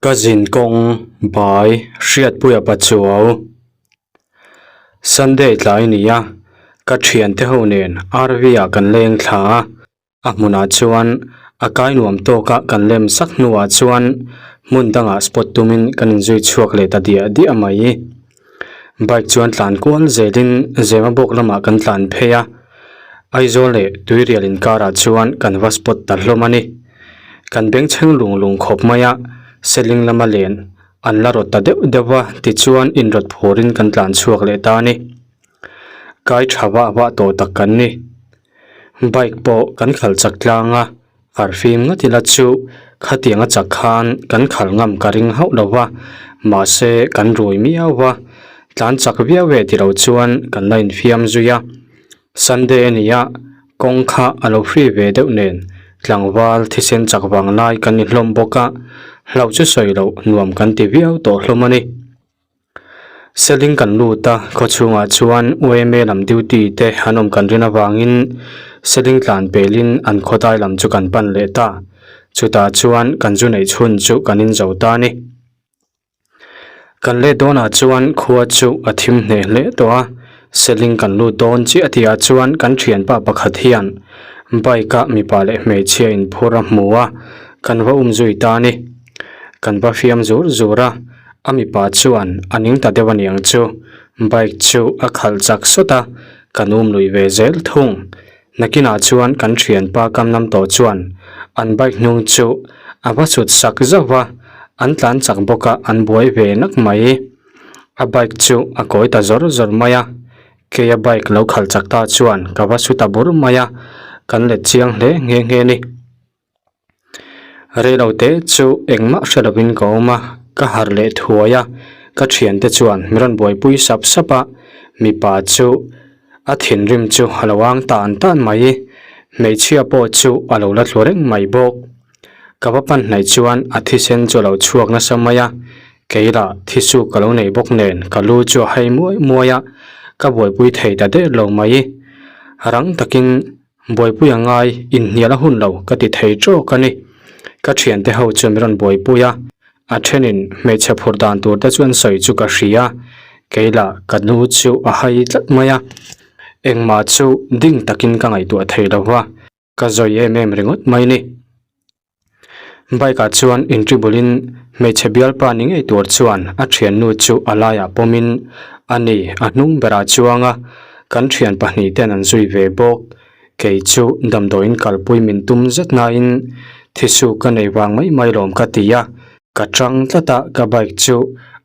Ka zin kawng bai Hriatpuia Pachuau. Sunday tlai ni a, ka thiante ho nen RV ah kan leng thla a, a hmunah chuan a kai nuam tawka kan lem sak hnuah chuan hmun dangah spot tumin kan inzui chhuak leh ta diah diah mai. Bike chuan tlan kual zelin Zemabawk lamah kan tlan phei a, Aizawl leh Tuirial inkarah chuan kan va spot ta hlawm a ni. Kan bengchheng lung lung khawp mai a, seling lama len an la rawt ta deuh deuh va tichuan inrawt phurin kan tlan chhuak leh ta a ni. Kai tha vah vah tawh tak kan ni. Bike pawh kan khalh chak tlang a, harhfim ngawt ila chu khatiang a chak khan kan khalh ngam ka ring hauh lo va, mahse kan rui miau va, tlan chak viau e tilo chuan kan la infiam zui a. Sunday a ni a, kawng kha a lo hri ve deuh nen tlangval thisen chak vang lai kan ni hlawm bawk a, hlauh chu sawi loh nuam kan ti viau tawh hlawm a ni. Seling kan lut a, khaw chhungah chuan UMA lam duty te an awm kan rin avangin Seling tlan pelin an khawdai lam chu kan pan leh ta, chutah chuan kan zu neih chhun chu kan inzo ta a ni. Kan let dawnah chuan khua chu a thim hneh hle tawh a, seling kan lut dawn chiah tihah chuan kan thianpa pakhat hian bike ah mipa leh hmeichhia inphur a hmu a, kan va um zui ta a ni. Kan va fiam zur zur a, a mipa chuan a ning ta deuh aniang chu, bike chu a khalh chak sawt a, kan um lui ve zel thung. Nakinah chuan kan thianpa kam lam tawh chuan an bike hnung chu a va sut sak zauh va, an tlan chak bawk a, an buai ve nak mai. A bike chu a kawi ta zawr zawr mai a, keia bike lo khalh chak ta chuan ka va su ta bur mai a, kan let chiang hle nghe nghe ni. Reilo te chu engmah hre lovin ka awm a, ka harh leh thuai a, ka thiante chuan min rawn buaipui sap sap a, mipa chu a thinrim chu a lo ang tan tan mai, hmeichhia pawh chu a lo la tlu reng mai bawk. Ka va pan hnaih chuan a thisen chu a lo chhuak nasa mai a, kei lah thisu ka lo nei bawk nen ka lu chu a hai muai muai a, ka buaipui thei ta der lo mai. Rang takin Buaipui a ngai, inhnial a hun lo ka ti thei tawk a ni. Ka thiante ho chu min rawn buaipui a, a thenin hmeichhe phur dan tur te chuan sawi chu ka hria, kei lah ka nu chu a hai tlat mai a, engmah chu ding takin ka ngaihtuah thei lo va, ka zawi em em ringawt mai ni. Bike ah chuan intribulin hmeichhe bialpa ni ngei tur chuan a thiannu chu a laiah pawmin a ni a hnung berah chuang a, kan thian pahnih ten an zui ve bawk. Kei chu damdawiin kalpui min tum zet nain thisu ka nei vang mai mai lawm ka ti a, ka tang tlat a ka bike chu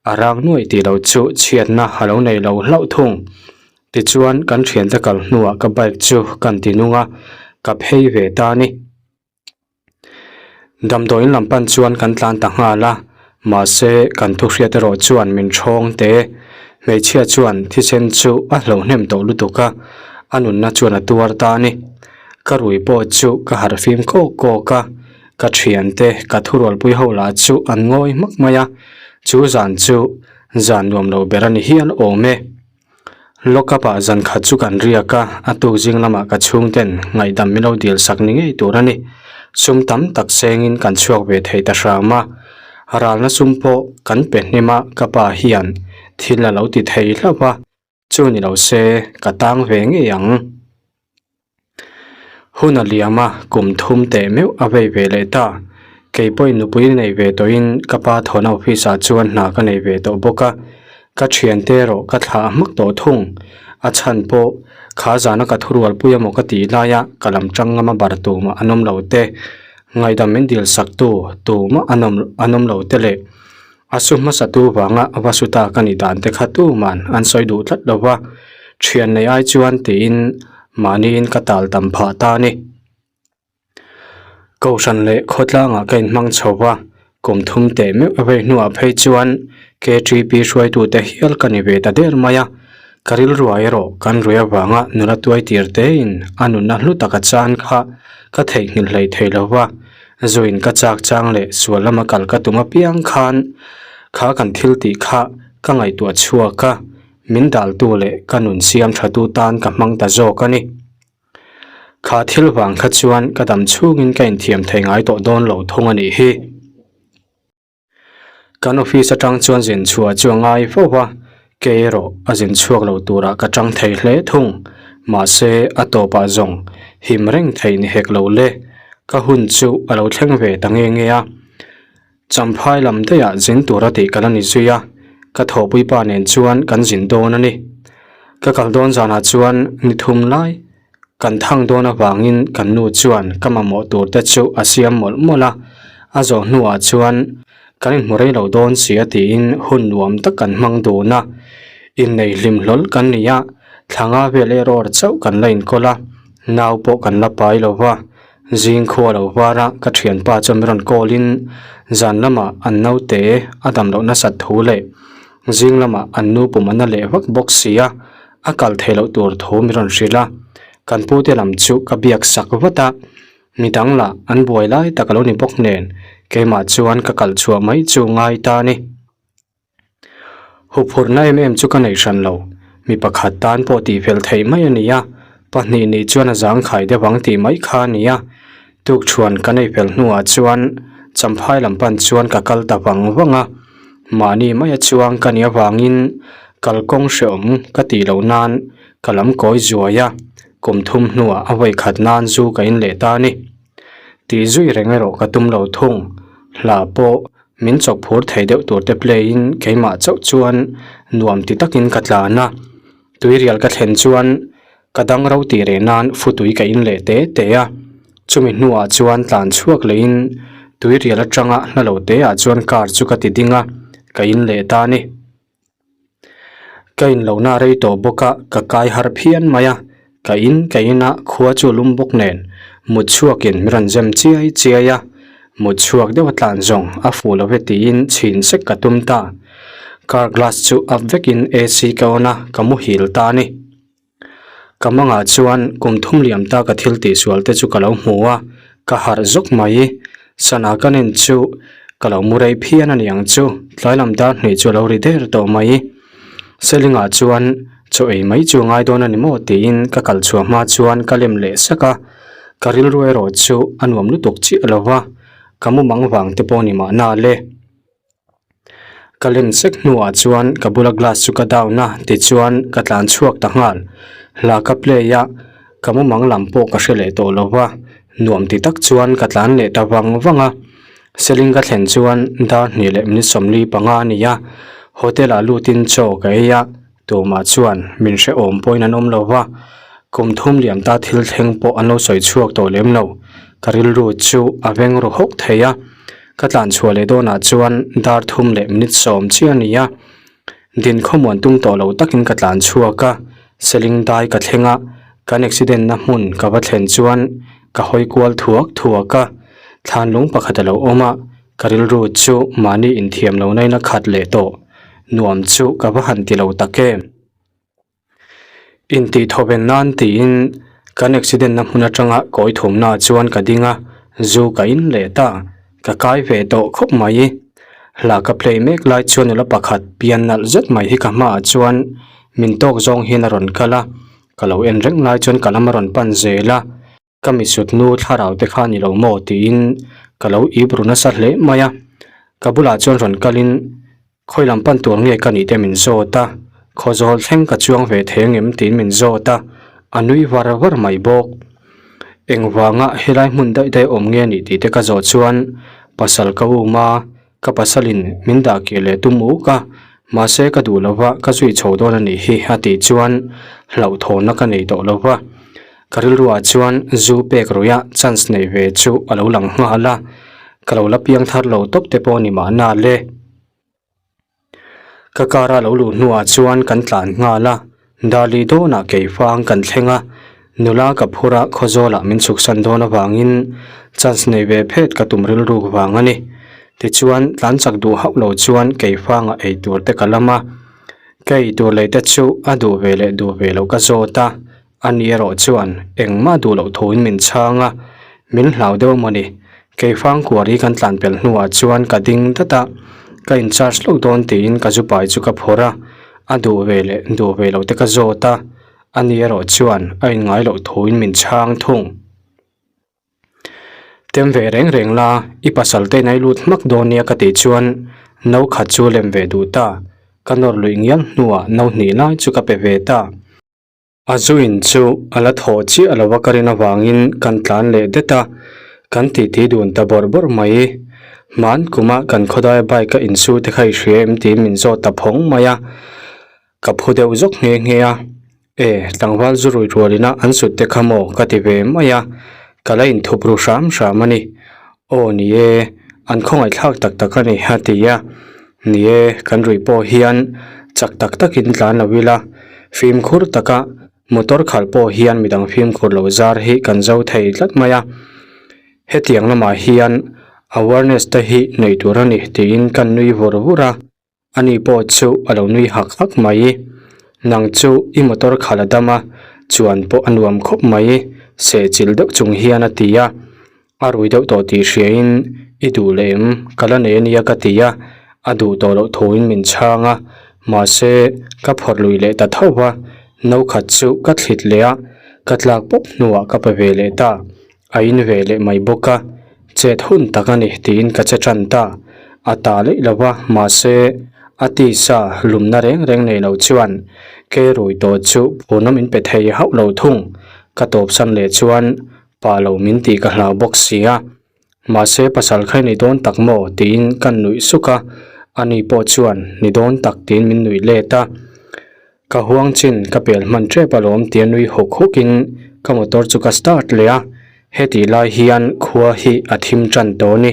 a rang nuaih tih loh chu chhiatna a lo nei lo hlauh thung. Tichuan kan thiante kal hnuah ka bike chu kan ti nung a, ka phei ve ta a ni. Damdawiin lam pan chuan kan tlan ta nghal a, mahse kan thu hriat erawh chuan min thawng te. Hmeichhia chuan thisen chu a hlo hnem tawh lutuk a, a nunna chuan a tuar ta a ni. Ka rui pawh chu ka harh fim kawk kawk a, ka thiante ka thurualpui ho lah chu an ngawi hmak mai a, chu zan chu zan nuam lo ber a ni hial awm e. Lockup ah zan khat chu kan riak a, a tuk zing lamah ka chhungten ngaihdam min lo dil sak ni ngei tur a ni. Sum tam tak sengin kan chhuak ve thei ta hram a, ralna sum pawh kan pe hnem a ka pa hian thil a lo ti thei hlauh a, chu ni lo se ka tang ve ngei ang. Hun a liam a, kum thum teh meuh a vei ve leh ta. Kei pawhin nupui nei ve tawhin ka pa thawhna office ah chuan hna ka nei ve tawh bawk a, ka thiante erawh ka thlah hmak tawh thung. A chhan pawh kha zana ka thurualpui emaw ka tih laia ka lam tang ngama bar tumah an awm lo te, ngaihdam min dil sak tu tumah an awm an awm lo te leh A su hmasa tu vanga va su ta ka nih dan te kha tuman an sawi duh tlat lo va, thian nei ai chuan tiin mahniin ka tal tam phah ta a ni. Kohhran leh khawtlangah ka inhmang chho va, kum thum teh meuh a vei hnuah phei chuan KTP hruaitute hial ka ni ve ta der mai a, ka rilruah erawh kan rui avanga nula tuai tir tein a nunna hlu taka chan kha ka theihnghilh hlei thei lo va. Zuin ka chak chang leh sual lama kal ka tum apiang khan kha kan thil tih kha ka ngaihtuah chhuak a, min daltu leh ka nun siam thatu tan ka hmang ta zawk a ni. Kha thil vang kha chuan ka dam chhungin ka inthiam thei ngai tawh dawn lo thung a nih hi. Kan office atang chuan zin chhuah chu a ngai fo va, kei erawh a zin chhuak lo turah ka tang thei hle thung. Mahse, a tawpah zawng him reng theih ni hek lo le. Ka hun chu a lo thleng ve ta nge nge a. Champhai lam daihah zin tura tih ka la ni zui a, ka thawhpui pa nen chuan kan zin dawn a ni. Ka kal dawn zanah chuan ni thum lai kan thang dawn avangin kan nu chuan ka mamawh tur te chu a siam mawlh mawlh a, a zawh hnuah chuan kan inhmu rei lo dawn si a tiin hun nuam tak kan hmang dun a, innei hlim hlawl kan ni a, thla nga vel erawh chauh kan la inkawl a, nau pawh kan la pai lo va. Zing khua lo var a, ka thianpa chuan min rawn call in zan lamah an naute a dam loh nasat thu leh zing lamah an nu pum a na leh vak bawk si a, a kal theih loh tur thu min rawn hrilh a. Kan pute lam chu ka biak sak vat a, midang lah an buai lai tak a lo ni bawk nen keimah chuan ka kal chhuah mai chu ngai ta a ni. Huphurhna em em chu ka nei hran lo, mi pakhat tan pawh tih fel theih mai a ni a, pahnih nih chuan a zangkhai deuh ang tih mai kha a ni a. Tukṭhuan ka nei fel hnuah chuan Champhai lam pan chuan ka kal ta vang vang a, mahni maia chuang ka nih avangin kalkawng hrehawm ka tih loh nan ka lam kawi zuai a, kum thum hnuah a vawikhat nan zu ka in leh ta a ni. Tih zui reng erawh ka tum lo thung, hla pawh Min chawk phur thei deuh tur te play in keimah chauh chuan nuam ti takin ka tlan a, tuirial ka thlen chuan ka dang ro tih reh nan futui ka in leh te te a, chumi hnuah chuan tlan chhuak leh in tuirial atanga hla lo te ah chuan car chu ka ti ding a, ka in leh ta a ni. Ka in lohna rei tawh bawk a, ka kai har phian mai a, ka in ka in a, khua chu a lum bawk nen mut chhuakin min rawn zem chiai chiai a, mut chhuak deuh a tlan zawng a fuh lo ve tiin chhin sek ka tum ta. Car glass chu up vekin AC ka on a, ka muhil ta a ni. Ka mangah chuan kum thum liam ta ka thil tihsual te chu ka lo hmu a, ka harh zawk mai. Sana ka nen chu ka lo mu rei phian a niang chu, tlai lam dar hnih chu a lo ri der tawh mai. Selingah chuan chaw ei mai chu a ngai dawn a ni maw tiin ka kal chhuah hma chuan ka lem leh sak a, ka rilru erawh chu a nuam lutuk chiah lo va, ka mu mang vang te pawh ni mahna le. Ka lem sek hnuah chuan ka bula glass chu ka down a tichuan ka tlan chhuak ta nghal. Hla ka play a, ka mumang lam pawh ka hre leh tawh lo va, nuam ti tak chuan ka tlan leh ta vang vang a. Seling ka thlen chuan dar hnih leh minute 45 a ni a, hotel ah lutin chaw ka ei a, Tumah chuan min hrehawm pawhin an awm lo va, kum thum liam ta thil thleng pawh an lo sawi chhuak tawh lem lo. Ka rilru chu a veng ru hawk thei a, ka tlan chhuah leh dawnah chuan dar thum leh minute sawm chiah a ni a. Din khawmuan tum tawh lo takin ka tlan chhuak a, Seling dai ka thleng a, kan accident na hmun ka va thlen chuan ka hawi kual thuak thuak a, thlan lung pakhat a lo awm a, Ka rilru chu mahni inthiam lo nain a khat leh tawh. Nuam chu ka va han ti lo tak em. Intih thawven nan tiin kan accident na hmun atanga kawi thumna chuan ka ding a, zu ka in leh ta. Ka kai ve tawh khawp mai. Hla ka play mek lai chuan nula pakhat pian nalh zet mai hi ka hmaah chuan min tawk zawng hian a rawn kal a, ka lo en reng lai chuan ka lam a rawn pan zel a. Ka misut nu thlarau te kha ni lo maw tiin ka lo ip ru nasa hle mai a, ka bulah chuan rawn kalin khawi lam pan tur nge ka nih te min zawt a, khawzawl thleng ka chuang ve thei angem tiin min zawt a, a nui var var mai bawk. Engvanga helai hmun daih daih awm nge nih tih te ka zawh chuan pasal ka um a, Ka pasalin min dah kir leh tum uk a, mahse ka duh lova ka zui chho dawn a nih hi a tih chuan hlauhthawnna ka nei tawh lova. Ka rilruah chuan zu pek ruih a chance neih ve chu a lo lang nghal a, ka lo la piang thar lo tawp te pawh ni mahna le. Ka car a lo luh hnuah chuan kan tlan nghal a, Dali dawnah keifang kan thleng a, nula ka phur a Khawzawlah min chhuksan dawn avangin chance nei ve phet ka tum rilruk vang a ni. Tichuan tlan chak duh hauh lo chuan keifangah ei tur te ka lam a, ka ei tur lei te chu a duh ve leh duh ve loh ka zawt a, Ani erawh chuan engmah duh loh thuin min chhang a, min hlau deuh a mawni. Keifang kuari kan tlan pel hnuah chuan ka ding dat a, ka in charge hlauh dawn tiin ka zu pai chu ka phawrh a, a duh ve leh duh ve loh te ka zawt a, ani erawh chuan a inngai loh thuin min chhang thung. Tem ve reng reng la, i pasal te in a i lut hmak dawn nia ka tih chuan No khat chu lem ve duh ta. Ka nawr luih ngial hnuah no hnih lai chu ka pe ve ta. A zu in chu a la thawh chiah lo a ka rin avangin kan tlan leh det a, kan titi dun ta bawrh bawrh mai. Hman kuma kan khawdaia bike a insu te kha i hria em tiin min zawt ta phawng mai a, ka phu deuh zawk nghe nghe a. E, tlangval zu rui rualina an sut te kha maw ka ti ve mai a, ka la inthup ru hram hram a ni. Aw ni e, an khawngaihthlak tak tak a ni a ti a. Ni e, kan rui pawh hian chak tak takin tlan lo ila, fimkhur taka motor khalh pawh hian midang fimkhur lo zar hi kan zo thei tlat mai a. Hetiang lamah hian awareness te hi neih tur a ni tiin kan nui vur vur a. Ani pawh chu a lo nui hak hak mai. Nang chu i motor khalh a dam a, chuan pawh a nuam khawp mai, sehchilh deuh chung hian a ti a. A rui deuh tawh tih hriain i duh leh em? Ka la nei ania ka ti a, a duh tawh loh thuin min chhang a, mahse ka phawrh lui leh ta tho va, no khat chu ka thlit leh a, ka tlak pawp hnuah ka pe ve leh ta. A in ve leh mai bawk a, chet hun tak a ni tiin ka che tan ta. A ta leih lo va, mahse a tisa lumna reng reng nei lo chuan ke rui tawh chu phurna min pe thei hauh lo thung. Ka tawpsan leh chuan pa lo min tih ka hlau bawk si a. Mahse pasal kha i ni dawn tak maw tiin ka nuih suk a, ani pawh chuan ni dawn tak tiin min nuih let a. Ka huang chin ka pel hman tep alawm tia nui hawk hawk in ka motor chu ka start leh a, hetih lai hian khua hi a thim tan tawh a ni.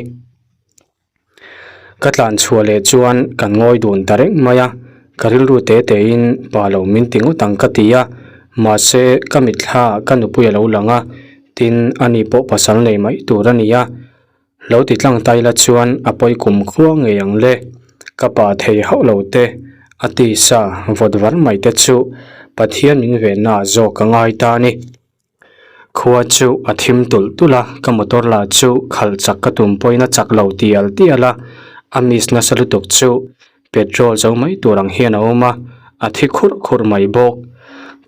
Ka tlan chhuah leh chuan kan ngawi dun ta reng mai a, ka rilru te te in pa lo min ti ngawt ang ka ti a, mahse ka mitthla ka nupui a lo lang a, tin ani pawh pasal nei mai tur a ni a. Lo ti tlang tai la chuan a pawi kum khua ngei ang le. Ka pa thei hauh lo te, a tisa vawt var mai te chu Pathian min venna ah zawk a ngai ta a ni. Khua chu a thim tulh tulh a, ka motor lah chu khalh chak ka tum pawhin a chak lo tial tial a, a miss nasa lutuk chu Petrol zo mai tur ang hian a awm a, a thi khurh khurh mai bawk.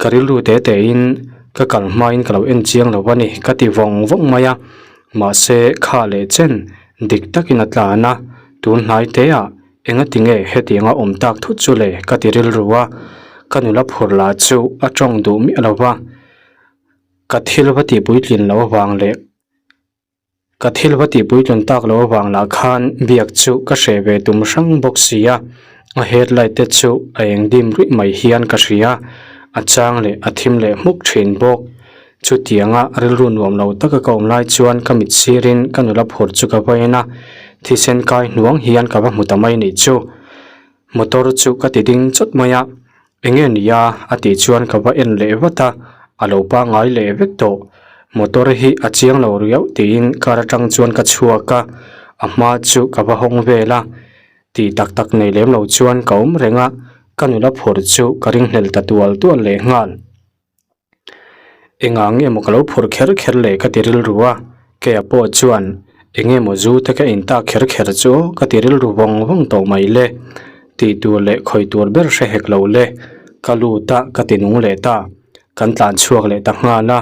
Ka rilru te te in ka kal hmain ka lo en chiang lo a ni ka ti vawng vawng mai a, mahse kha leh chen dik takin a tlan a, tun hnai te ah enga ti nge hetianga awm tak thut chu le ka ti rilru a, ka nula phur lah chu a tawng duh miah lo va, ka thil va tih puitlin loh avang leh. Ka thil va tihpuitlun tak loh avang lah khan biak chu ka hreh ve tum hrang bawk si a, a headlight te chu a eng dim ruih mai hian ka hria, a chang leh a thim leh hmuk thin bawk. Chutianga rilru nuam lo taka ka awm lai chuan ka mit sirin ka nula phur chu ka va en a, thisen kai hnuang hian ka va hmu ta mai nih chu. Motor chu ka ti ding chawt mai a, Enge nia a tih chuan ka va en leh vat a, a lo pangngai leh vek tawh. Motor hi a chiang lo riau tiin car atang chuan ka chhuak a, a hma chu ka va hawng vel a. Tih tak tak nei lem lo chuan ka awm reng a, ka nula phur chu ka ringhlel ta tual tual leh nghal. Engah nge maw ka lo phur kher kher le ka ti rilru a, keia pawh chuan enge maw zu te ka in tak kher kher chu aw ka ti rilru vawng vawng tawh mai le, tih tur leh khawi tur ber hre hek lo le, ka lut a ka ti nung leh ta, kan tlan chhuak leh ta nghal a,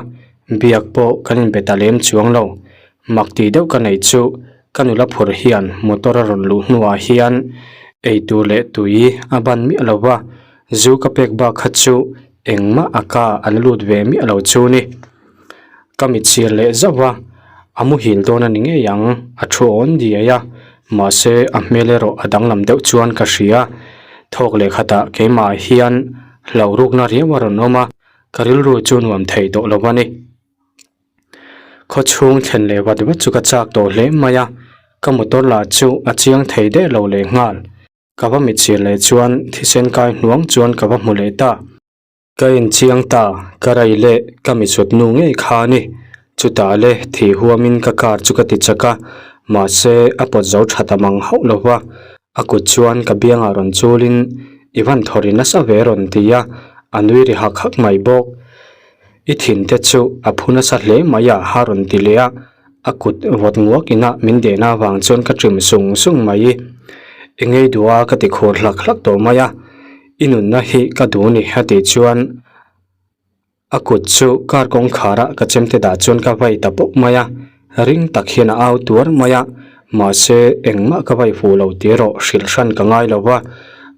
biak pawh kan inbe ta lem chuang lo, mak tih deuh ka nei chu ka nula phur hian motor a rawn luh hnuah hian eitur leh tui a ban miah lo va, zu ka pek bak kha chu Engmah a ka a la lut ve miah lo chu ni. Ka mit chhir leh zauh a, a muhil dawn a ni ngei ang, a thu awn diai a, mahse a hmel erawh a danglam deuh chuan ka hria. Thawk leh khatah keimah hian hlauh rukna riau a rawn awm a, ka rilru chu nuam thei tawh lo a ni. Khawchhung thlen leh vat vat chu ka chak tawh hle mai a, ka motor lah chu a chiang thei der lo leh nghal. Ka va mitchhir leh chuan thisen kai hnuang chuan ka va hmu leh ta. Ka inchiang ta, ka rai leh ka mitsut nu ngei kha a ni. Chutah le thih huamin ka car chu ka ti chak a, mahse a pawt zo tha ta mang hauh lo va. A kut chuan ka biangah rawn chulin i van thaw ri nasa ve rawn ti a, a nui ri hak hak mai bawk. I thin te chu a phu nasa hle mai a ha rawn ti leh a. A kut vawt nguak ina min dehna avang chuan ka ṭim sung sung mai. I ngei duh a ka ti khur hlak hlak tawh mai a, i nunna hi ka duh ni a tih chuan a kut chu car kawngkhar ah ka chemte dah chuan ka vai ta pawp mai a, ring tak hian a au tuar mai a. Mahse, engmah ka vai fuh lo tih erawh hrilh hran ka ngai lo va,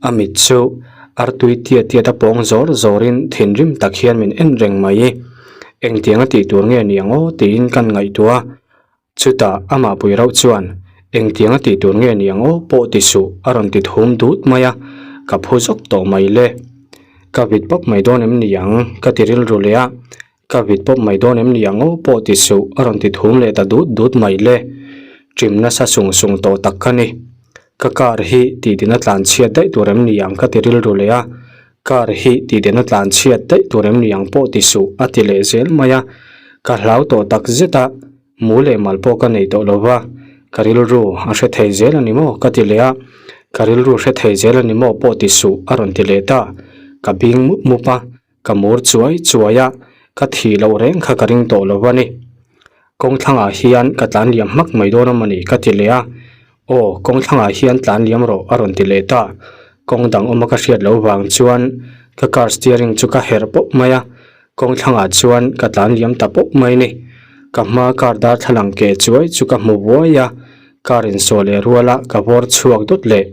a mit chu artui tiat tiat a pawng zawr zawrin thinrim tak hian min en reng mai. Engtiang a tih tur nge ni ang aw tiin kan ngaihtuah a. Chutah amah pui rauh chuan, Engtiang a tih tur nge ni ang aw pawh ti suh a rawn ti thum dut mai a, ka phu zawk tawh mai le. Ka vit pawp mai dawn em ni ang ka ti rilru leh a, Ka vit pawp mai dawn em ni ang aw pawh ti suh a rawn ti thum leh ta dut dut mai le. Ṭim nasa sung sung tawh tak ka ni. Ka car hi tihdin a tlan chhiat daih tur em ni ang ka ti rilru leh a, car hi tihdin a tlan chhiat daih tur em ni ang pawh ti suh a ti leh zel mai a. Ka hlau tawh tak zet a, mu leh mal pawh ka nei tawh lo va, ka rilru a hre thei zel a ni maw ka ti leh a, ka rilru hre thei zel a ni maw pawh ti suh a rawn ti leh ta. Ka bing mup mup a, Ka mur chuai chuai a, ka thih loh reng kha ka ring tawh lo a ni. Kawngthlangah hian ka tlan liam hmak mai dawn a mawni ka ti leh a, Aw, kawngthlangah hian tlan liam rawh a rawn ti leh ta. Kawng dang awma ka hriat loh vang chuan ka car steering chu ka herh pawp mai a, kawngthlangah chuan ka tlan liam ta pawp mai ni. Ka hma car darthlalang keh chuai chu ka hmu buai a, Car insawh leh ruala ka vawr chhuak dawt leh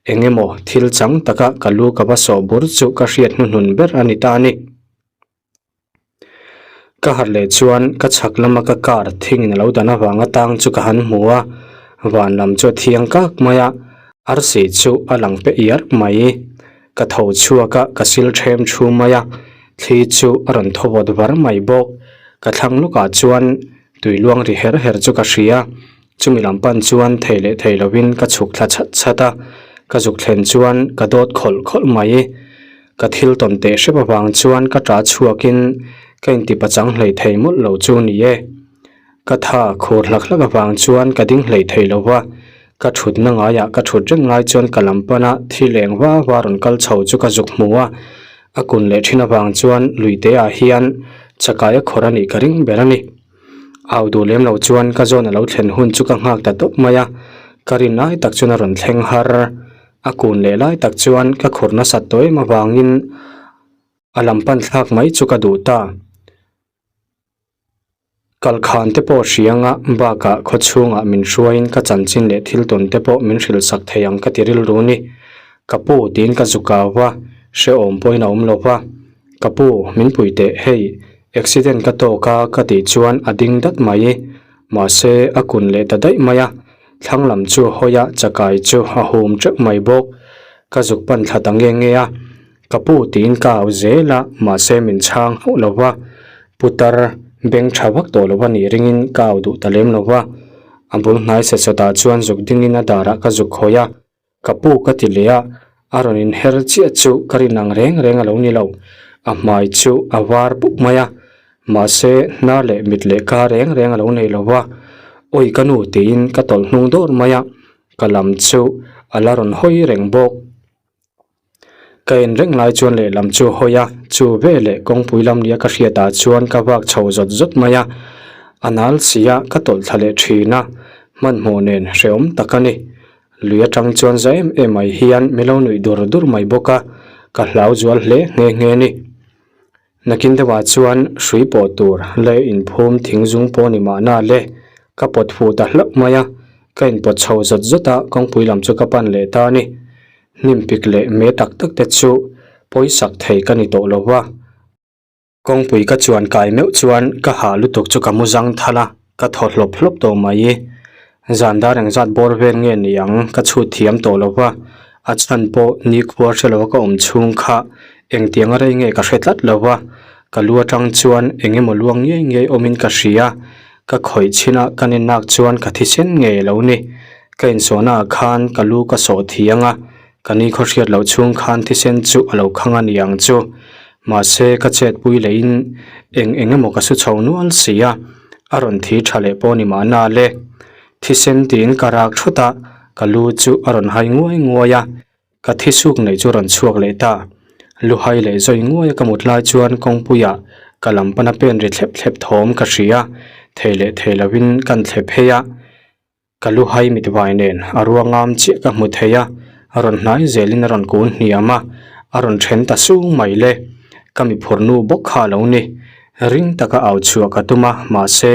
eng emaw thil chang taka ka lu ka va sawh bur chu ka hriat hnuhnun ber a ni ta a ni. Ka harh leh chuan ka chhak lama ka car thingin a lo dan avanga tang chu ka han hmu a, van lam chu a thiang kak mai a, arsi chu a lang pe iar mai. Ka tho chhuak a, ka sil them thu mai a, thli chu a rawn thaw vawt var mai bawk. Ka thlang lawkah chuan tui luang ri her her chu ka hria. Chumi lam pan chuan thei leh thei lovin ka chhuk thla chhat chhat a, ka zuk thlen chuan ka dawt khawlh khawlh mai. Ka thil tawn teh hrep avang chuan ka ṭah chhuakin ka inti pachang hlei thei mawlh lo chu ni e. Ka tha khur hlak hlak avang chuan ka ding hlei thei lo va, ka ṭhutna ngaiah ka ṭhut reng lai chuan ka lam pana thi leng va va rawn kal chho chu ka zuk hmu a, a kun leh ṭhin avang chuan luiteah hian chakai a khawrh a nih ka ring ber a ni. Au duh lem lo chuan ka zawn a lo thlen hun chu ka nghak ta tawp mai a, ka rin lai tak chuan a rawn thleng har. A kun leh lai tak chuan ka khur nasat tawh em avangin a lam pan thlak mai chu ka duh ta. Kalkhan te pawh hrianga bakah khaw chhungah min hruaiin ka chanchin leh thil tawn te pawh min hrilh sak thei ang ka ti rilru ni. Ka pu tiin ka zuk au va, hrehawm pawhin a awm lo va. Ka pu, min pui teh hei, accident ka tawk a ka tih chuan a ding dat mai. Mahse, a kun leh ta daih mai a, thlang lam chu hawi a chakai chu a hum teuh mai bawk. Ka zuk pan thla ta nge nge a, ka pu tiin ka au zel a, mahse min chhang hauh lo va. Putar beng tha vak tawh lo va nih ringin ka au duh ta lem lo va. A bul hnai set sawtah chuan zuk dingin a darah ka zuk hawi a. Ka pu ka ti leh a, a rawn inher chiah chu ka rin ang reng reng a lo ni lo. A hmai chu a var pup mai a, mahse hnar leh mit leh ka reng reng a lo nei lo va. Awi ka nu tiin ka tawlh hnung dawr mai a, ka lam chu a la rawn hawi reng bawk. Ka en reng lai chuan lehlam chu hawi a, chu veleh kawngpui lam nia ka hriatah chuan ka vak chho zawt zawt mai a, a nal si a ka tawlh thla leh thin a, hmanhmawh nen hrehawm tak a ni. Lui atang chuan za em em mai hian mi lo nuih dur dur mai bawk a, ka hlau zual hle nghe nghe a ni. Nakin deuhah chuan hrui pawh tur leh inphum thing zung pawh ni mahna le, ka pawt fuh ta hlauh mai a, ka inpawt chho zawt zawt a, kawngpui lam chu ka pan leh ta a ni. Hnim pik leh me tak tak te chu pawisak thei ka ni tawh lo va. Kawngpui ka chuan kai meuh chuan ka hah lutuk chu ka mu zang thal a, ka thaw hlawp hlawp tawh mai. Zan dar engzat bawr vel nge ni ang ka chhut thiam tawh lo va, a chhan pawh nikhua hre lo a ka awm chhung kha engtiang a rei nge ka hre tlat lo va, ka lu atang chuan eng emaw luang ngei ngei awmin ka hria, ka khawih chhin a ka ninnak chuan ka thisen ngei a lo ni. Ka insawhna ah khan ka lu ka sawh thiang a, Ka ni khaw hriat loh chhung khan thisen chu a lo khang a ni ang chu. Mahse, ka chetpui leiin eng eng emaw ka su chho nual si a, a rawn thi tha leh pawh ni mahna le. Thisen tiin ka rak thut a, ka lu chu a rawn hai nguai nguai a, ka thisuk neih chu rawn chhuak leh ta. Lu hai leh zawi nguai a ka mut lai chuan kawngpuiah ka lam pana pen ri thlep thlep thawm ka hria, thei leh thei lovin kan thlep phei a. Ka lu hai mit vai nen a ruangam chiah ka hmu thei a, a rawn hnai zelin a rawn kun hniam a, a rawn then ta sung mai le. Ka mi phur nu bawk kha a lo ni. Ring taka au chhuah ka tum a, mahse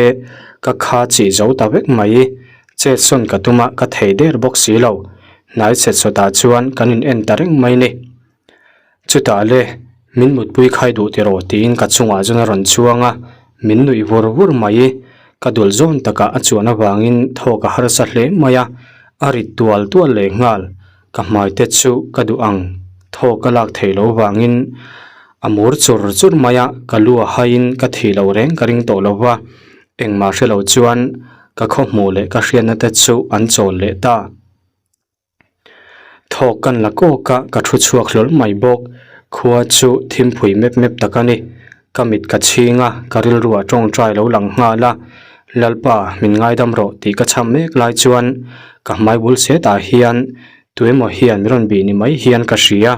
ka kha chih zo ta vek mai. Chet sawn ka tum a, ka thei der bawk si lo. Hnai chet sawtah chuan kan in en ta reng mai ni. Chutah le, min mutpui khai duh tiraw tiin ka chungah chuan a rawn chuang a, min nuih vur vur mai. Ka dul zawn takah a chuan avangin thawk a harsa hle mai a, a rit tual tual leh nghal. Ka hmai te chu ka duh ang thawk ka lak theih loh vangin a mur chur chur mai a, ka lu a haiin ka thih loh reng ka ring tawh lo va, engmah hre lo chuan ka khawhmuh leh ka hriatna te chu an chawl leh ta. Thawk kan la kawk a, ka thu chhuak hlawl mai bawk. Khua chu thimphui mep mep tak a ni. Ka mit ka chhing a, ka rilruah tawngtai lo lang nghal a. Lalpa, min ngaidam rawh tih ka chham mek lai chuan ka hmai bul setah hian tuemaw hian min rawn bih ni mai hian ka hria.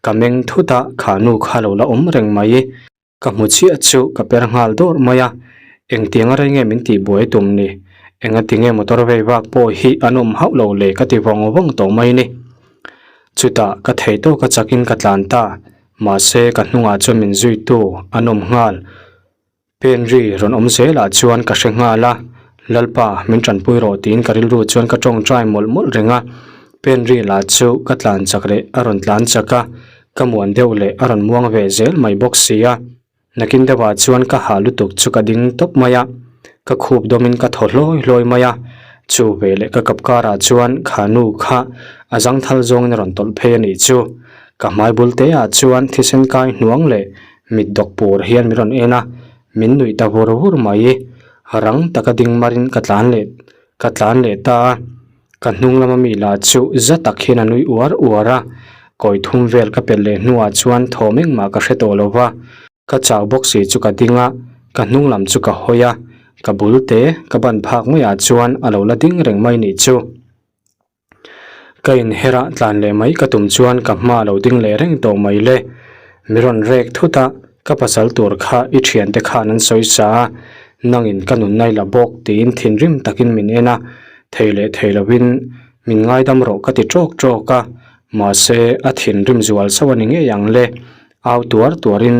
Ka meng thut a, kha nu kha lo la awm reng mai. Ka hmu chiah chu ka per nghal dawrh mai a, engtiang a rei nge min tih buai tum ni? Engati nge motor vei vak pawh hi an awm hauh lo le ka ti vawng vawng tawh mai ni. Chutah ka thei tawk a chakin ka tlan ta, mahse ka hnungah chuan min zuitu an awm nghal. Pen ri rawn awm zelah chuan ka hre nghal a, Lalpa min tanpui rawh tiin ka rilru chuan ka tawngtai mawlh mawlh reng a. Pen ri lah chu ka tlan chak leh a rawn tlan chak a, ka muan deuh leh a rawn muang ve zel mai bawk si a. Nakin deuhah chuan ka hah lutuk chu ka ding tawp mai a, ka khup dawmin ka thaw hlawi hlawi mai a. Chu veleh ka kap karah chuan kha nu kha a zangthal zawngin a rawn tawlh phei a nih chu. Ka hmai bul te ah chuan thisen kai hnuang leh mit dawk pur hian min rawn en a, min nuih ta vur vur mai. Rang taka ding marin ka tlan leh ka tlan leh ta a. Ka hnung lama mi lah chu za tak hian a nui uar uar a, kawi thum vel ka pelh leh hnuah chuan thawm engmah ka hre tawh lo va, ka chau bawk si chu ka ding a, ka hnung lam chu ka hawi a, ka bul te ka ban phak maiah chuan a lo la ding reng mai nih chu. Ka inher a, tlan leh mai ka tum chuan ka hma a lo ding leh reng tawh mai le. Mi rawn rek thut a, ka pasal tur kha i thiante khan an sawi sa a, nangin ka nunna i la bawk tiin thinrim takin min en a, thei leh thei lovin min ngaidam rawh ka ti tawk tawk a, mahse a thinrim zual sauh a ni ngei ang le, au tuar tuarin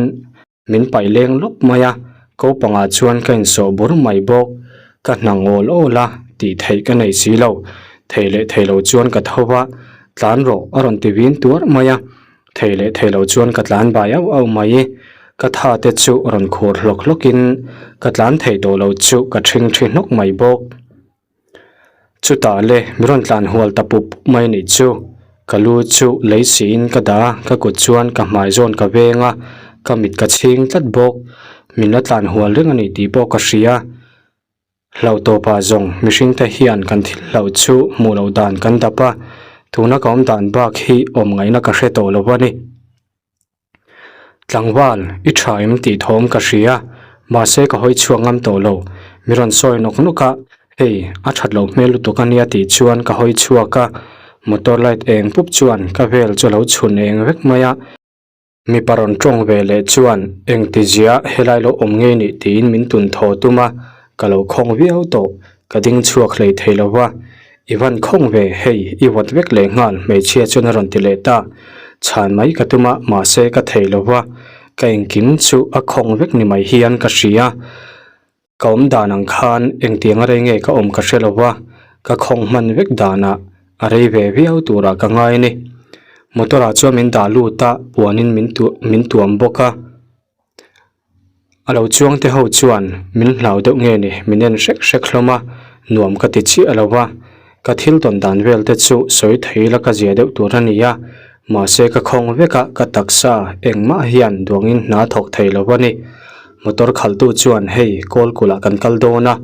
min paih leng lawp mai a, ko pangah chuan ka insawh bur mai bawk, ka hna ngawl awl a tih theih ka nei si lo, thei leh thei lo chuan ka tho va, tlan rawh a rawn ti vin tuar mai a. Thei leh thei lo chuan ka tlan bai auh auh mai. Ka tha te chu rawn khur hlawk hlawk in ka tlan thei tawh lo chu ka ṭhing ṭhi hnawk mai bawk. Chutah le mi rawn tlan hual ta pup pup mai nih chu. Ka lu chu lei siin ka dah a, ka kut chuan ka hmai zawn ka veng a, ka mit ka chhing tlat bawk. Min la tlan hual reng a ni tih pawh ka hria. Hlauh tawpah zawng mihringte hian kan thil hlauh chu hmuh loh dan kan dap a, tuna ka awm dan bak hi awm ngaihna ka hre tawh lo a ni. Tlangval, i tha em tih thawm ka hria, mahse ka hawi chhuak ngam tawh lo. Mi rawn sawi nawk nawk a, hei, a that loh hmel lutuk a nia tih chuan ka hawi chhuak a, motor light eng pup chuan ka vel chu a lo chhun eng vek mai a. Mipa rawn tawng ve leh chuan engtizia helai lo awm ngei nih tiin min tun thaw tum a, ka lo khawng viau tawh, ka ding chhuak hlei thei lo va. I van khawng ve, hei i vawt vek leh nghal hmeichhia chuan a rawn ti leh ta. Chhan mai ka tum a, mahse ka thei lo va, ka engkim chu a khawng vek ni mai hian ka hria. Ka awm dan ang khan engtiang a rei nge ka awm ka hre lo va, ka khawng hman vek danah a rei ve viau turah ka ngai a ni. Motor ah chuan min dah lut a, puanin min tu min tuam bawk a. A lo chuang te ho chuan min hlau deuh nge ni min en hrek hrek hlawm a, nuam ka ti chiah lo va. Ka thil tawn dan vel te chu sawi thei la ka zia deuh tur a ni a, mahse ka khawng vek a, ka taksa engmah hian duangin hna thawk thei lo a ni. Motor khalhtu chuan hei kawl kulh ah kan kal dawn a,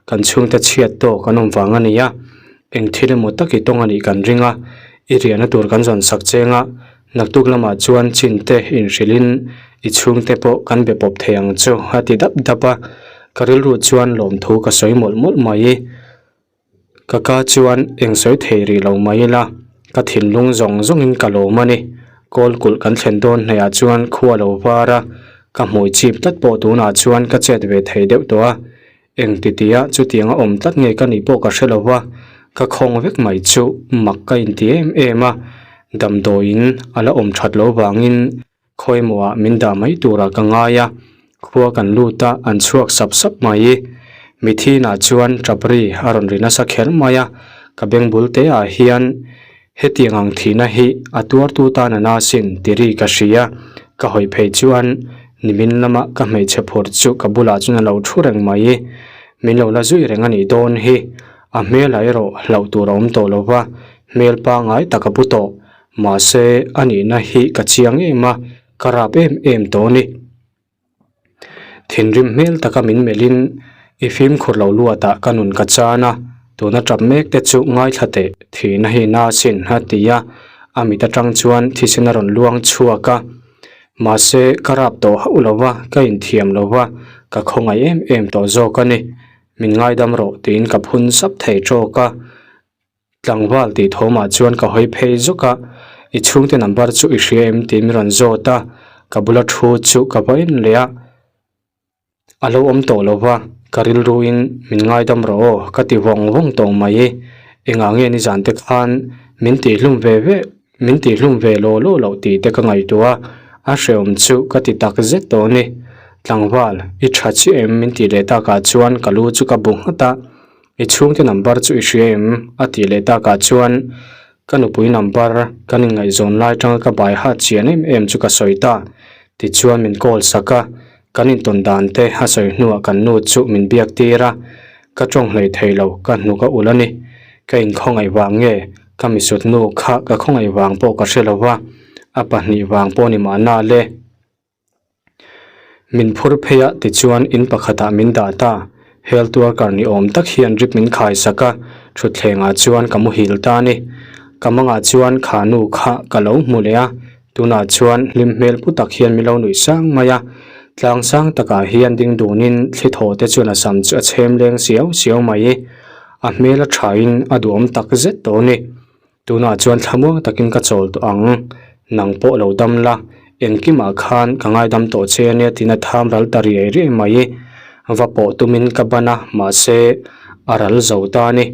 kan chhungte chhiat tawk an awm vang a ni a, eng thil emaw tak i tawng a nih kan ring a, i riahna tur kan zawn sak cheng a, naktuk lamah chuan chin te inhrilhin i chhungte pawh kan be pawp thei ang chu a ti dap dap a, ka rilru chuan lawmthu ka sawi mawlh mawlh mai. Ka ka chuan eng sawi thei rih lo mai ila, ka thinlung zawng zawngin ka lawm a ni. Kawl kulh kan thlen dawn hnaihah chuan khua lo var a, ka hmui chip tlat pawh tunah chuan ka chet ve thei deuh tawh a. Eng titiah chutianga awm tlat nge ka nih pawh ka hre lo va, ka khawng vek mai chu mak ka inti em em a, damdawiin a la awm that loh vangin Khawimawah min dah mai turah ka ngai a, khua kan lut a, an chhuak sap sap mai. Mithi inah chuan tap ri a rawn ri nasa kher mai a, ka beng bul te ah hian hetiang ang thihna hi a tuartu tan a na sin ti ri ka hria. Ka hawi phei chuan nimin lama ka hmeichhe phur chu ka bulah chuan a lo thu reng mai. Min lo la zui reng a nih dawn hi. A hmelah erawh hlauh tur a awm tawh lo va, hmel pangngai tak a pu tawh. Mahse a nihna hi ka chiang em a, ka rap em em tawh a ni. Thinrim hmel taka min melhin i fimkhur lo luatah ka nun ka chan a, tuna tap mek te chu ngaithla teh thihna hi na sin a ti a, a mit atang chuan thisen a rawn luang chhuak a. Mahse ka rap tawh hauh lo va, ka inthiam lo va, ka khawngaih em em tawh zawk a ni. Min ngaidam rawh tiin ka phun sap thei tawk a. Tlangval tih thawmah chuan ka hawi phei zawk a, I chhungte number chu i hria em tih min rawn zawt a, ka bula thu chu ka va en leh a, a lo awm tawh lo va, ka rilruin min ngaidam rawh aw ka ti vawng vawng tawh mai, engah nge nizan te khan min tihhlum ve ve min tihhlum ve law law loh tih te ka ngaihtuah a, a hrehawm chu ka ti tak zet tawh a ni. Tlangval, i tha chiah em min tih leh takah chuan ka lu chu ka bu nghat a. I chhungte number chu i hria em? A tih leh takah chuan ka nupui number kan inngaihzawn lai tanga ka bai hat chian em em chu ka sawi ta. Tichuan min call sak a, kan intawn dan te a sawi hnuah kan nu chu min biak tir a, ka tawng hlei thei lo, ka hnuk a ulh a ni. Ka inkhawngaih vang nge ka misut nu kha ka khawngaih vang pawh ka hre lo va, a pahnih vang pawh ni mahna le. Min phur phei a tichuan in pakhatah min dah ta. Health worker ni awm tak hian drip min khai sak a, thutthlengah chuan ka muhil ta a ni. Ka mangah chuan kha nu kha ka lo hmu leh a, tunah chuan hlim hmel pu tak hian min lo nuih sang mai a. Tlang sang takah hian ding dunin thli thaw te chuan a sam chu a chhem leng siau siau mai. A hmel a thain a duhawm tak zet tawh a ni. Tunah chuan thlamuang takin ka chawl tawh ang, nang pawh lo dam la, engkimah khan ka ngaidam tawh che ania tiin a tham ral ta riai riai mai. Va pawh tumin ka ban a, mahse a ral zo ta a ni.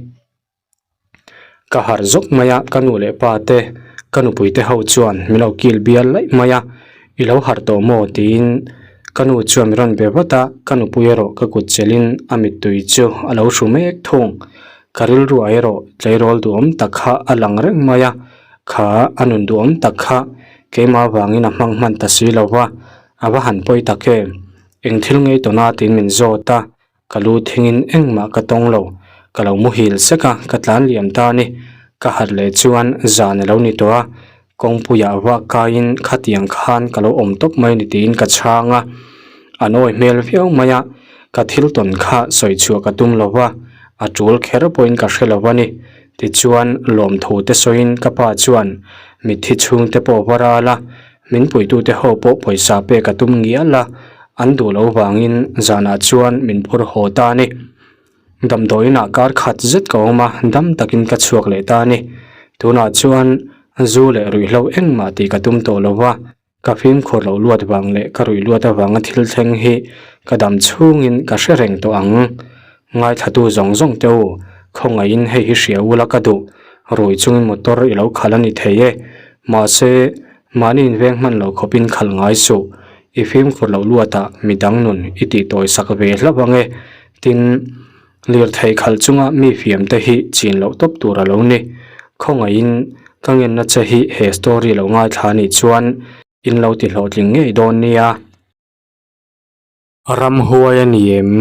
Ka harh zawk mai a, ka nu leh pa te, ka nupui te ho chuan min lo kil bial laih mai a, I lo harh tawh maw? tiin ka nu chuan min rawn be vat a, ka nupui erawh ka kut chelhin a mittui chu a lo hru mek thung. Ka rilruah erawh tleirawl duhawm tak kha a lang reng mai a, kha a nun duhawm tak kha keimah vangin a hmang hman ta si lo va, a va han pawi tak em? Eng thil ngei tawna tiin min zawt a, Ka lu thingin engmah ka tawng lo, ka lo muhil sek a, ka tlan liam ta a ni. Ka harh leh chuan zan a lo ni tawh a, kawngpuiah vak kaiin khatiang khan ka lo awm tawp mai ni tiin ka chhang a. A nawi hmel viau mai a, ka thil tawn kha sawi chhuah ka tum lo va, a tul kher pawhin ka hre lo a ni. Tichuan lawmthu te sawiin ka pa chuan mitthi chhungte pawh va ral a, Min puitute ho pawh pawisa pek a tum ngial a, an duh lo vangin zanah chuan min phur haw ta a ni. Damdawiinah kar khat zet ka awm a, dam takin ka chhuak leh ta a ni. Tunah chuan zu leh ruihhlo engmah tih ka tum tawh lo va, ka fimkhur loh luat vang leh ka ruih luat avanga thil thleng hi ka dam chhungin ka hre reng tawh ang. Ngaithlatu zawng zawng te u, khawngaihin hei hi hria ula ka duh, rui chungin motor i lo khalh a ni thei e. Mahse, mahni inveng hman lo khawpin khalh ngai suh, i fimkhur loh luatah midang nun i tih tawi sak ve hlauh ang e. Tin, lirthei khalh chunga mi fiam te hi chin loh tawp tur a lo ni. Khawngaihin ka ngenna che hi he story lo ngaithla anih chuan in lo ti hlawhtling ngei dawn nia. Ramhuai a ni em?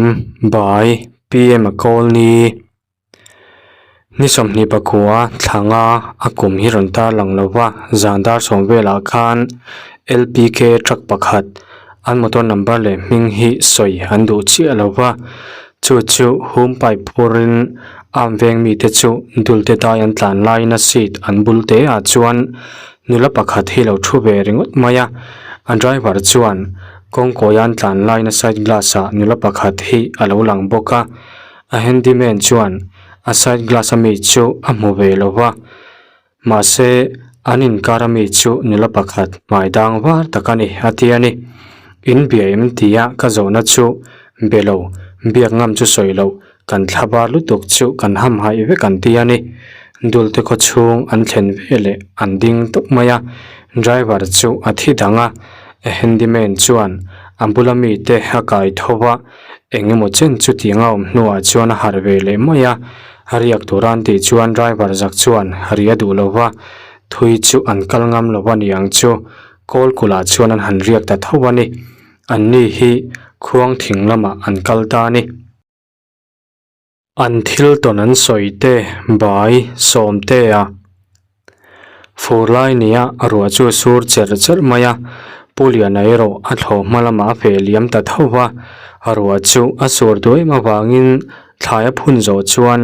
By PM a call ni. Ni 29 thlanga a kum hi rawn tar lang lo va, zan dar sawm velah khan LPK truck pakhat an motor number leh hming hi sawi an duh chiah lo va, chu chu hum pipe phurin arm veng mite chu dulte dai an tlan laiin a seat an bul te ah chuan nula pakhat hi lo thu ve ringawt mai a, a driver chuan Kawngkawi an tlan laina side glass ah nula pakhat hi a lo lang bawk a, a handyman chuan a side glass ami chu a hmu ve lo va, mahse an inkar ami chu nula pakhat hmai dang var tak a ni a ti a ni. In bia em tia ka zawhna chu be lo, biak ngam chu sawi loh Kan thla bar lutuk chu kan hamhaih vek an ti a ni. Dulte khaw chhung an thlen ve leh an ding tawp mai a, driver chu a thi dang a, a handyman chuan A bula mite a kai tho va, eng emaw chen chutiang a awm hnuah chuan a harh ve leh mai a. A riak tur a an tih chuan driver zak chuan ri a duh lo va, thui chu an kal ngam lo a ni ang chu. Kawl kulh ah chuan an han riak ta tho a ni. Anni hi khuang thing lamah an kal ta a ni. An thil tawn an sawi te bai sawm te a fur lai nia ruah chu a sur cherh cherh mai a, Pu Liana erawh a thlawh hma lamah a feh liam ta tho va, ruah chu a sur duai em avangin thlai a phun zawh chuan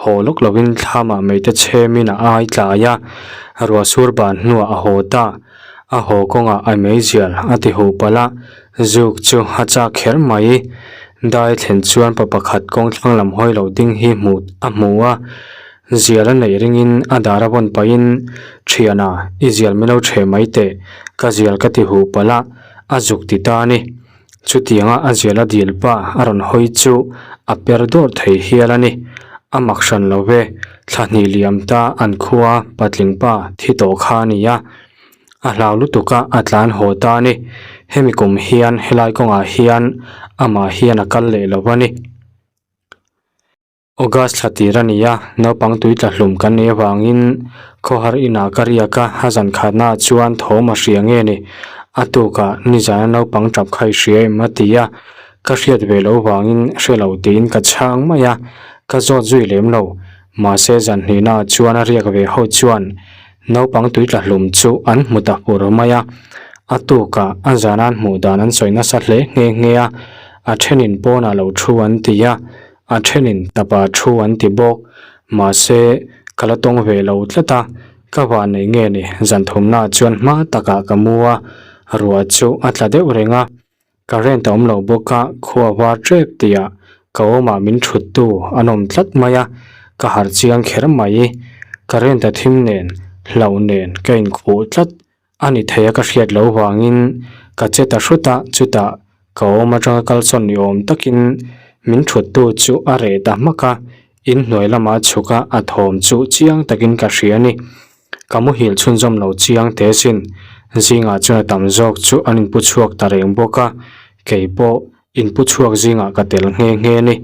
haw lawk lovin thlamah mei te chhemin a ai tlai a, ruah sur ban hnuah a haw ta, a haw kawngah a meizial a ti huh palh a, Zuk chu a chak kher mai. Dai thlen chuan pa pakhat kawng thlang lam hawi lo ding hi hmuh a hmu a, zial a neih ringin a dar a vawn pahin, Thiana, i zial min lo ṭheh mai teh, ka zial ka ti huh palh a, a zuk ti ta a ni. Chutianga a zial a dil pa a rawn hawi chu a per dawr thei hial a ni. A mak hran lo ve, thla hnih liam ta an khua patling pa thi tawh kha a ni a. A hlau lutuk a, a tlan haw ta a ni. Hemi kum hian helai kawngah hian amah hian a kal leh lo a ni. August thla tir a ni a, naupang tui tla hlum kan nih avangin khawhar inah ka riak a, a zan khatnaah chuan thawm a hria nge ni. A tukah nizana naupang tap kha i hria em a ti a, ka hriat ve loh vangin hre lo tiin ka chhang mai a, ka zawt zui lem lo. Mahse zan hnihnaah chuan a riak ve ho chuan Naupang tui tla hlum chu an hmu ta hur mai a, a tukah a zan an hmuh dan an sawi nasa hle nghe nghe a, a thenin pawnah lo thu an ti a, a thenin tapa thu an ti bawk. Mahse, ka la tawng ve lo tlat a, ka van nei nge ni zan thumnaah chuan hma takah ka mu a, ruah chu a tla deuh reng a. Current a awm lo bawk a, khua var tep tihah ka awmah min thuttu an awm tlat mai a, ka harh chiang kher mai. Current a thim nen, hlauh nen ka inkhuh tlat a ni thei a ka hriat loh vangin ka che ta hrut a, chutah ka awm atanga kalsawn ni awm takin min thuttu chu a reh ta hmak a, inhnuai lamah a chhuk a, a thawm chu chiang takin ka hria a ni. Ka muhil chhunzawm lo chiang teh sin. Zingah chuan a tam zawk chu an inpu chhuak ta reng bawk a, kei pawh inpu chhuak zingah ka tel nghe nghe a ni.